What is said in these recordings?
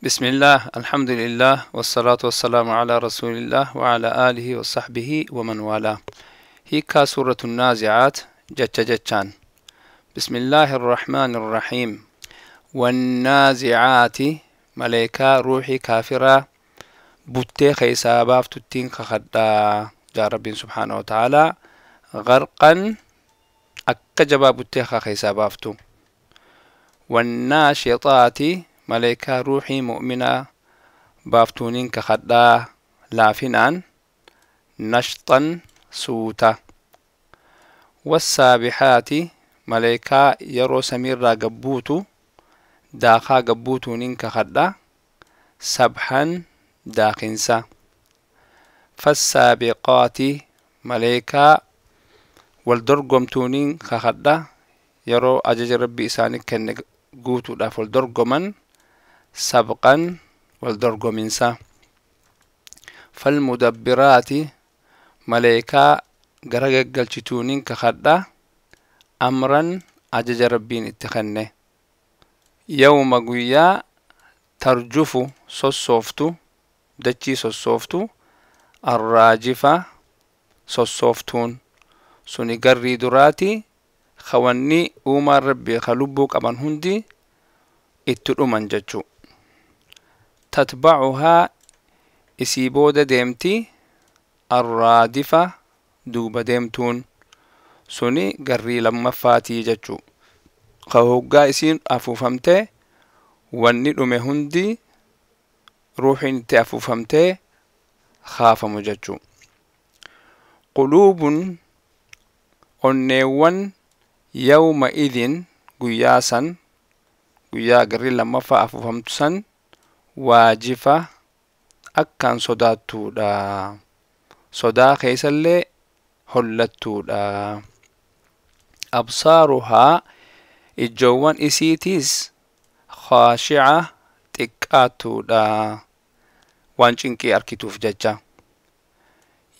بسم الله، الحمد لله، والصلاة والسلام على رسول الله وعلى آله وصحبه ومن والاه. هيكا سورة النازعات جتش جتشان. بسم الله الرحمن الرحيم. والنازعات، ملائكة روحي كافرة buttee keessaa baaftuttiin kakadhaa jaa Rabbiin سبحانه وتعالى. غرقا، akka jabaa buttee kaa keessaa baaftu. والناشطات، malaayikaa ruuxii mu'minaa baaftuuniin kakadhaa laafinaan، نشطا، suuta. والسابحات، malaayikaa yeroo samiirraa gabbuutu daakaa gabbuutuuniin kakadhaa، سبحا، daakinsa. فالسابقات، malaayikaa wal dorgomtuuniin kakadha yeroo ajaja Rabbi isaanii kenne guutuudhaaf wal dorgoman، سبقا، wal dorgominsa. فالمدبرات، malaayikaa gara gaggalchituuniin kakadha، أمرا، ajaja Rabbiin itti kenne. يوم، guyyaa، ترجف، sossooftu dachii sossooftu، الراجفة، sossooftuun suni garrii duraati kawanni uumaan Rabbii ka lubbuu qaban hundi itti dhuman jechuu. تتبعها، isii booda deemti، الرادفة، duuba deemtuun suni garrii lammaffaatii jechuu, ka hoggaa isiin afuufamte wanni dhume hundi ruuxiin itti afuufamtee kaafamu jechuu. قلوب، onneewwan، يومئذ، guyyaa san, guyyaa garrii lammaffaa afuufamtu san، واجفة، akkaan sodaattuudha, sodaa keessallee hollattuudha. أبصارها، ijjoowwan isiitiis، خاشعة، xiqqaattuudha waan cinqii arkituuf jecha.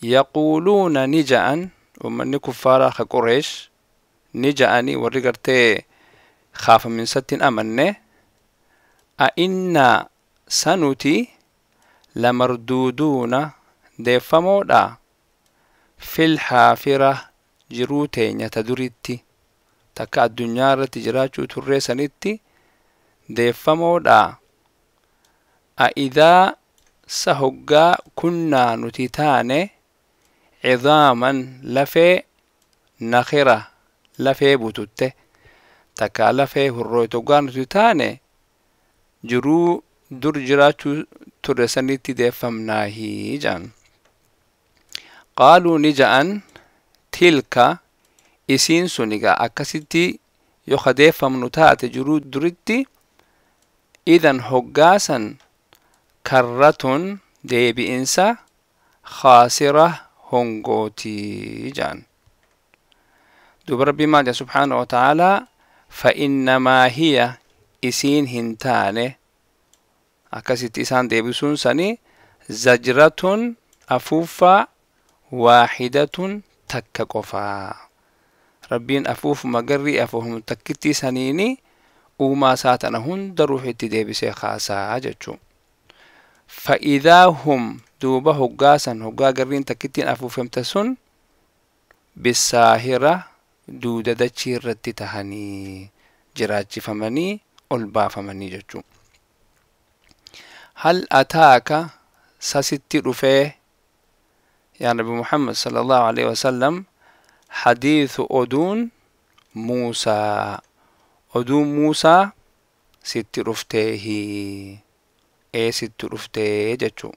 يقولون، ni ja'an ummanni kuffaaraa ka Qureesh, ni ja'anii warri gartee kaafaminsatti hin amanne: أئنا، sanuti، لمردودون، deeffamoodha، في الحافرة، jiruu teenya ta duritti takka addunyaa irratti jiraachuu turree sanitti deeffamoodha? أإذا، sa hoggaa، كنا، nuti taane، عظاما، lafee، نخرة، lafee bututte takka lafee hurrooyte hoggaa nuti taane jiruu dur jiraachuu turre sanitti deeffamnaahii jedhan. قالوا، ni ja'an، تلك، isiin sun egaa akkasitti yoo ka deeffamnu taate jiruu duritti، إذا، hoggaasan، كرة، deebi'insa، خاسرة، hongootii jedhan. Duuba Rabbii maal jedha سبحانه وتعالى? فإنما هي، isiin hin taane akkasitti isaan deebisuun sani، زجرة، afuuffaa، واحدة، takka qofaa. Rabbiin afuufuma garrii afuufamu takkittii saniini uumaa isaa tana hunda ruuxitti deebisee kaasaa jechuu. فإذا هم، duuba hoggaasan hoggaa garriin takkittiin afuufamte sun، بالساهرة، duuda dachii irratti tahanii jiraachifamanii ol baafamanii jechuu. هل أتاك، sasitti dhufee yaa Nabi Muhammad صلى الله عليه وسلم، حديث، oduun، موسى، oduun Muusaa sitti dhufteehi? Ee, sitti dhuftee jechuu.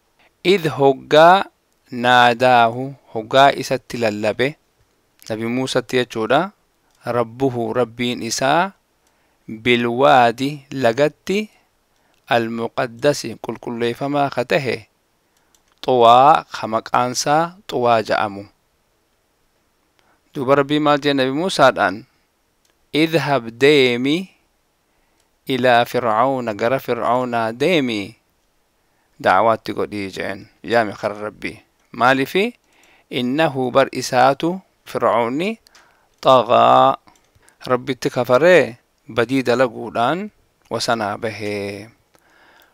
إذ، hoggaa، ناداه، hoggaa isatti lallabe Nabi Muusatti jechuudha، ربه، Rabbiin isaa، بالواد، lagatti، المقدس، qulqulleeffamaa ka tahe، طوى، ka maqaansaa Xuwaa ja'amu. Duuba Rabbii maal jee Nabi Muusaadhaan? اذهب، deemi، إلى فرعون، gara Fircaunaa deemi, dacwaatti godhii jeen, yaami kara Rabbii. Maalifi? إنه، bar isaatu Fircaunni، طغى، Rabbitti kafaree badii dalaguudhaan wasanaa bahee.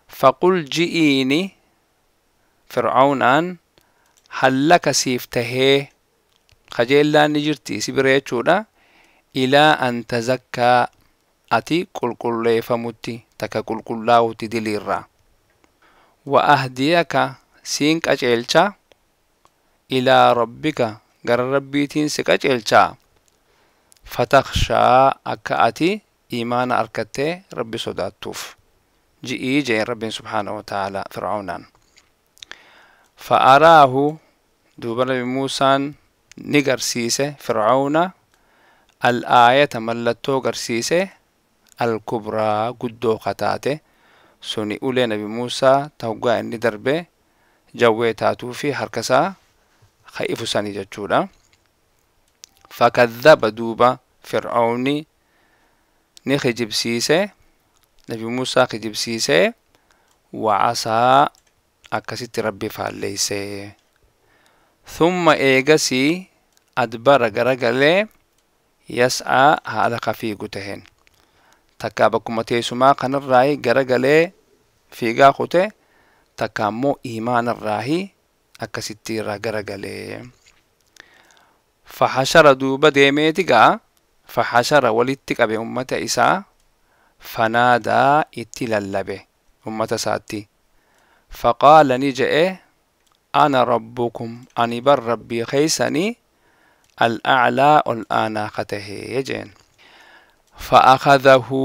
Faqul ji'iini Fir'aawnaan hal laka siif tahee kajeellaan ni jirti si bira jechuudha. Ilaa an tazakkaa ati qulqulleeffamutti takka qulqullaa'utti diliirraa. Wa ahdiyaka siin qaceelcha ilaa rabbika gara rabbiitiin si qaceelchaa. Fatakhshaa akka ati iimaana arkattee rabbi sodaattuuf. Ji'ii jeen rabbiin subhaanahu wa ta'aalaa Fir'aawnaan. Fa'araahu duuba nabi Muusaan ni garsiise Fir'aawna al-aayata mallattoo garsiise al-kubraa guddoo kataate suni ulee nabi Muusaa ta hoggaa inni darbe jawwee taatuu fi harka isaa ka ifu sanii jechuudha. Fakadhaba duuba Fir'aawni ni kijibsiise nabi Muusaa kijibsiise wacasaa akkasitti rabbi faalleeyse. Thumma eegasii adbara garagalee yas'aa haala ka fiigu taheen. Takkaa bakkuma teessumaa kanarraayi garagalee fiigaa kute takka ammoo iimaanarraahi akkasitti irraa garagalee. Fahashara duuba deemeeti gaa fahashara walitti qabe ummata isaa fanaadaa itti lallabe ummata isaatti. Faqaala ni je'e ana rabbukum ani bar rabbii keeysanii al'aclaa ol aanaa ka tahee jeen. Fa'akhadhahu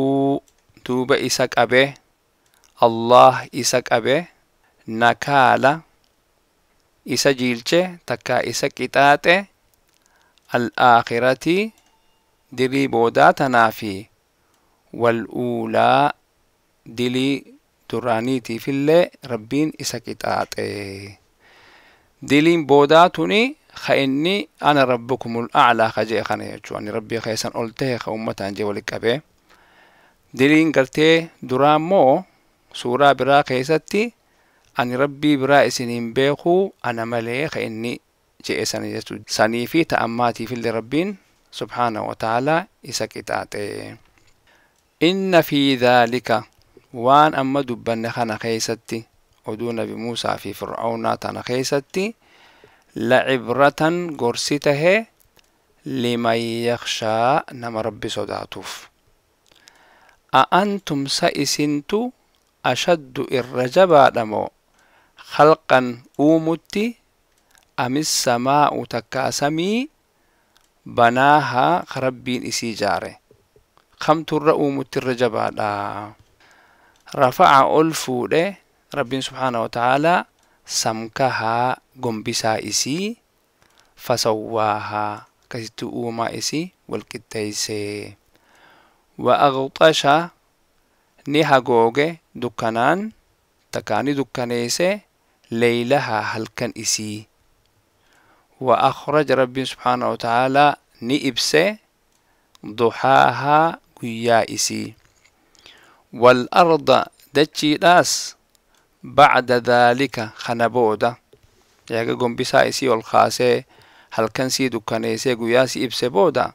duuba isa qabe Allah isa qabe nakaala isa jiilche takkaa isa qixaaxe al-aakhirati dilii boodaa tanaa fi wal-uulaa dilii duraaniitiifillee rabbiin isa qixaaxe. Diliin boodaa tuni ka inni ana rabbukumul a'laa ka je'e kana jechuu ani rabbii keessan ol tahe ka ummataan jee walitti qabee. Diliin gartee duraa immoo suuraa biraa keessatti ani rabbii biraa isiniin beekuu ana malee ka inni je'e sani jechuu sanii fi ta ammaatiifillee rabbiin subhaanahu wa ta'aalaa isa qixaaxe. Inna fi dhaalika waan amma dubbanne kana keessatti oduu nabi Muusaa fi Fir'aawnaa tana keessatti lacibratan gorsi tahe liman yakhshaa nama rabbi sodaatuuf. A antum sa isintu ashaddu irra jabaadha moo khalqan uumutti amis samaa'u takkaa samii banaahaa ka rabbiin isii jaare kamtu irra uumutti irra jabaadha. Rafa'a ol fuudhe rabbiin subhaanahu wa ta'aalaa samkahaa gombisaa isii fasawwaahaa akkasitti uumaa isii wal qixxeessee. Wa aghxasha ni hagooge dukkanaan takkaa ni dukkaneesse leeylahaa halkan isii. Wa akhraja rabbiin subhaanahu wa ta'aalaa ni ibse duhaahaa guyyaa isii. Wal arda dachiidhaas bacda dhaalika kana booda eega gombisaa isii ol kaasee halkan sii dukkaneessee guyyaa si ibse booda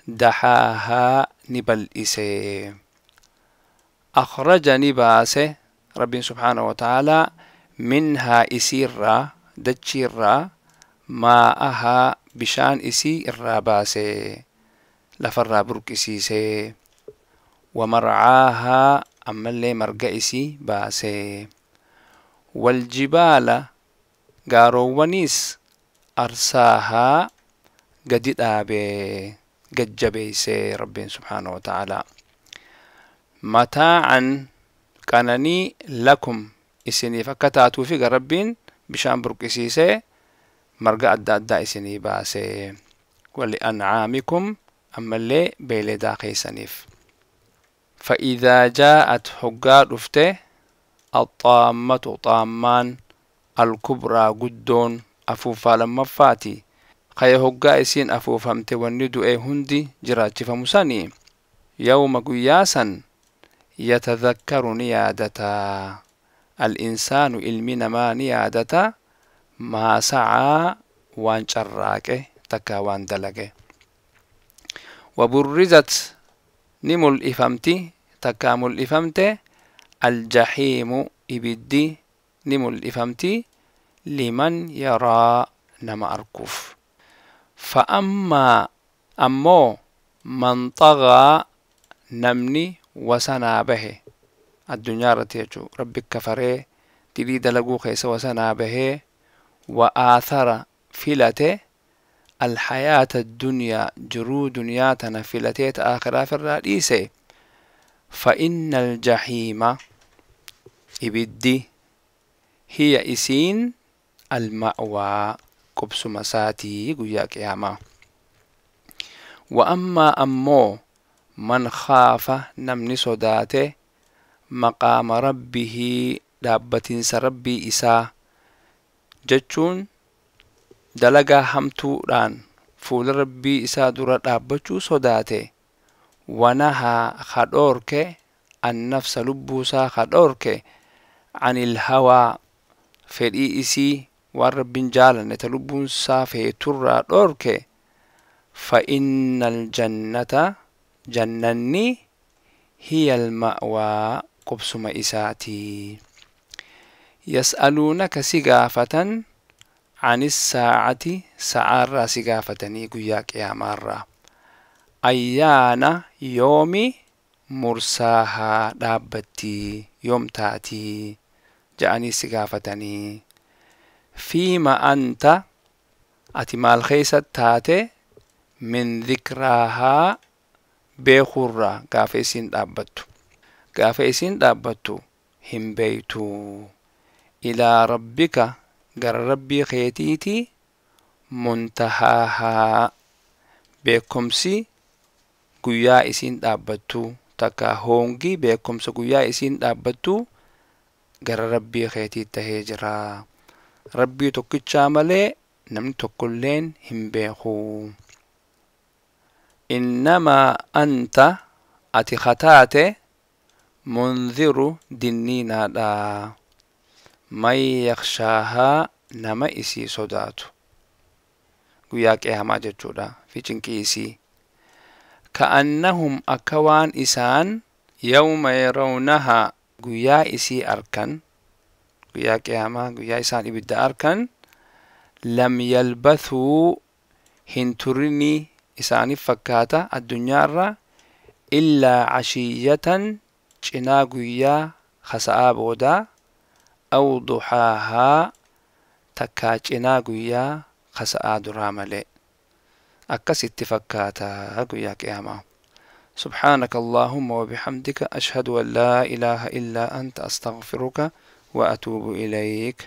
daxaahaa ni bal'ise. Akhraja ni baase rabbiin subhaanahu wa ta'aalaa minhaa isiirraa dachiirraa maa'ahaa bishaan isii irraa baase lafarraa burqisiisee. Wa marcaahaa ammallee marga isii baase. Waljibaala gaaroowwaniis arsaahaa gadi dhaabee gajjabeessee rabbiin subhaanahu wa ta'aalaa. Mataa'an qananii lakum isiniif akka taatuufi ga rabbiin bishaan burqisiisee marga adda addaa isinii baasee. Wali ancaamikum ammallee beeyladaa keessaniif. Fa'idhaa jaa'at hoggaa dhufte axxaammatu xaammaan alkubraa guddoon afuuffaa lammaffaati. Kaya hoggaa isiin afuufamte wanni du'e hundi jiraachifamu sanii yawma guyyaa san yatadhakkaru ni yaadataa. Al-insaanu ilmi namaa ni yaadata maa sa'aa waan carraaqe takkaa waan dalage. Waburrizat ni mul'ifamti takkaa mul'ifamte aljahiimu Ibiddi ni mul'ifamti liman yaraa, nama arkuuf. Fa'ammaa, ammoo, man xagaa, namni wasanaa bahe addunyaa irratti jechuu, Rabbi kafaree dilii dalaguu keessa wasanaa bahee, wa aathara, filate, alhayaata addunyaa, jiruu duniyaa tana filatee ta aakhiraa firraa dhiise, fa inna aljahiima, ibiddi, hiya, isiin, alma'waa, qubsuma isaatii guyyaa qiyaamaa. Wa ammaa, ammoo, man khaafa, namni sodaate, maqaama rabbihii, dhaabbatinsa Rabbii isaa jechuun dalagaa hamtuudhaan fuula Rabbii isaa dura dhaabbachuu sodaate, wanahaa, ka dhoorke, annafsa, lubbuusaa ka dhoorke, anil hawaa, fedhii isii waan Rabbiin jaalanne ta lubbuun isaa feeturraa dhoorke, fa inna aljannata, jannanni, hiya alma'waa, qubsuma isaatii. Yas'aluunaka, si gaafatan, anis saacati, sa'aarraa si gaafatanii, guyyaa qiyaamaarraa, ayyaana yoomi mursaahaa dhaabbattii, yoom taatii je'anii si gaafatanii. Fiima anta, ati maal keessa taate, min dhikraahaa, beekuurraa, gaafa isiin dhaabbattu, gaafa isiin dhaabbattu hin beeytu. Ilaa rabbika, gara Rabbii keetiiti, muntahaahaa, beekumsi guyyaa isiin dhaabbattu, takka hoongii beekumsa guyyaa isiin dhaabbattu gara Rabbii keetii tahee jira. Rabbii tokkichaa malee namni tokkolleen hin beeku. Innamaa anta, ati kataate, munziru, dinniinaadha, man yakshaahaa, nama isii sodaatu, guyyaa qiyaamaa jechuudha fi cinqii isii. Ka'annahum, akka waan isaan, yawma yarawnahaa, guyyaa isii arkan, guyyaa qiyaamaa, guyyaa isaan ibidda arkan, lam yalbathuu, hin turinii isaanif fakkaata addunyaarra, illaa cashiyyatan, cinaa guyyaa kasa'aa boodaa, aw duxaahaa, takkaa cinaa guyyaa kasa'aa duraa malee akkas itti fakkaata guyyaa qiyaamaa. سبحانك اللهم وبحمدك، أشهد أن لا إله إلا أنت، أستغفرك وأتوب إليك.